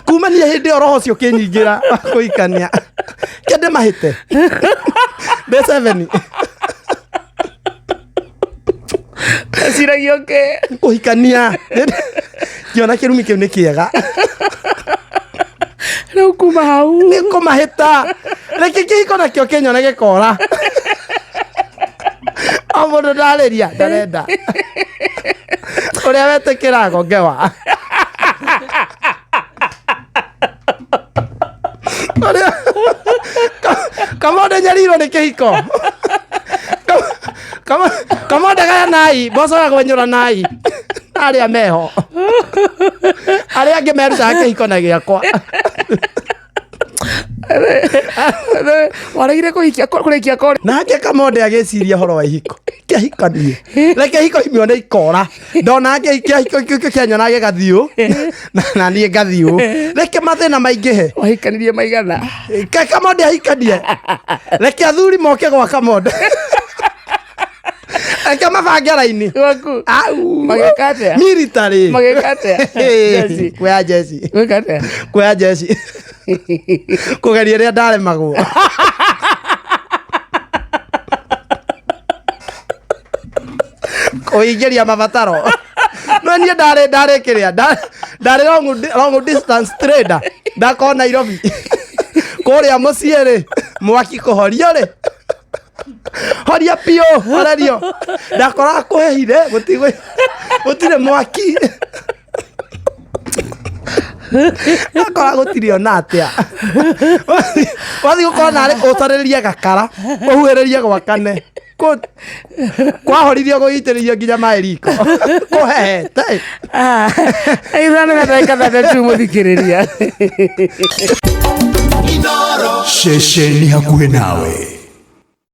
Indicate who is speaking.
Speaker 1: Kumania hĩndĩ ĩyo roho ũcio ũkĩnyingĩra wa kũhikania. Kende mahĩte. Ndĩ seven.
Speaker 2: Eciragia ũkĩ.
Speaker 1: Kũhikania. Ngĩona kĩrumi kĩu nĩ kĩega.
Speaker 2: Rĩu kuma hau.
Speaker 1: Nĩ kũmahĩta. Reke kĩhiko nakĩo kĩnyone gĩkora. O mũndũ ndarĩria ndarenda. Ũrĩa wetĩkĩra gongewa. Ũrĩa Kamonde nyarirwo nĩ kĩhiko. Kamonde gaya nai, mboco ya gwenyũra nai. Arĩa meho. Arĩa angĩ merutaga kĩhiko na gĩakwa.
Speaker 2: Waregire kũhikia kũrĩkia kore.
Speaker 1: Nake Kamonde agĩciria ũhoro wa ihiko. Kĩahikanie. Reke ihiko imione ikora. Ndona kĩahiko kĩanyona gĩgathiũ. Na niĩ ngathiũ. Reke mathĩna maingĩhe.
Speaker 2: Wahikanirie maigana.
Speaker 1: Ke Kamonde ahikanie. Reke athuri moke gwa Kamonde. Reke mabange raini.
Speaker 2: Gwaku.
Speaker 1: Au.
Speaker 2: Magĩka atĩa?
Speaker 1: Military.
Speaker 2: Magĩka atĩa? Jeci.
Speaker 1: Kuoya jeci.
Speaker 2: Gwĩka atĩa?
Speaker 1: Kuoya jeci. Kũgeria ũrĩa ndaremagwo. Kũhingĩria mabataro. No niĩ ndarĩ ndarĩ kĩrĩa ndarĩ long distance trader. Ndakorwo Nairobi. Kũrĩa mũciĩ rĩ, mwaki kũhorio rĩ. Horia biũ, horerio. Ndakoraga kũhehire, gũtirĩ mwaki. Akora gũtirĩ ona atĩa. Wathiĩ gũkorwo narĩ ũcarĩrie gakara, ũhuhĩrĩrie gwakane. Kwahoririo gũitĩrĩrio nginya maĩ riko. Kũhehete.
Speaker 2: Ithano na ndagĩka 6 mũthikĩrĩria.
Speaker 3: Ceceni hakuhĩ nawe.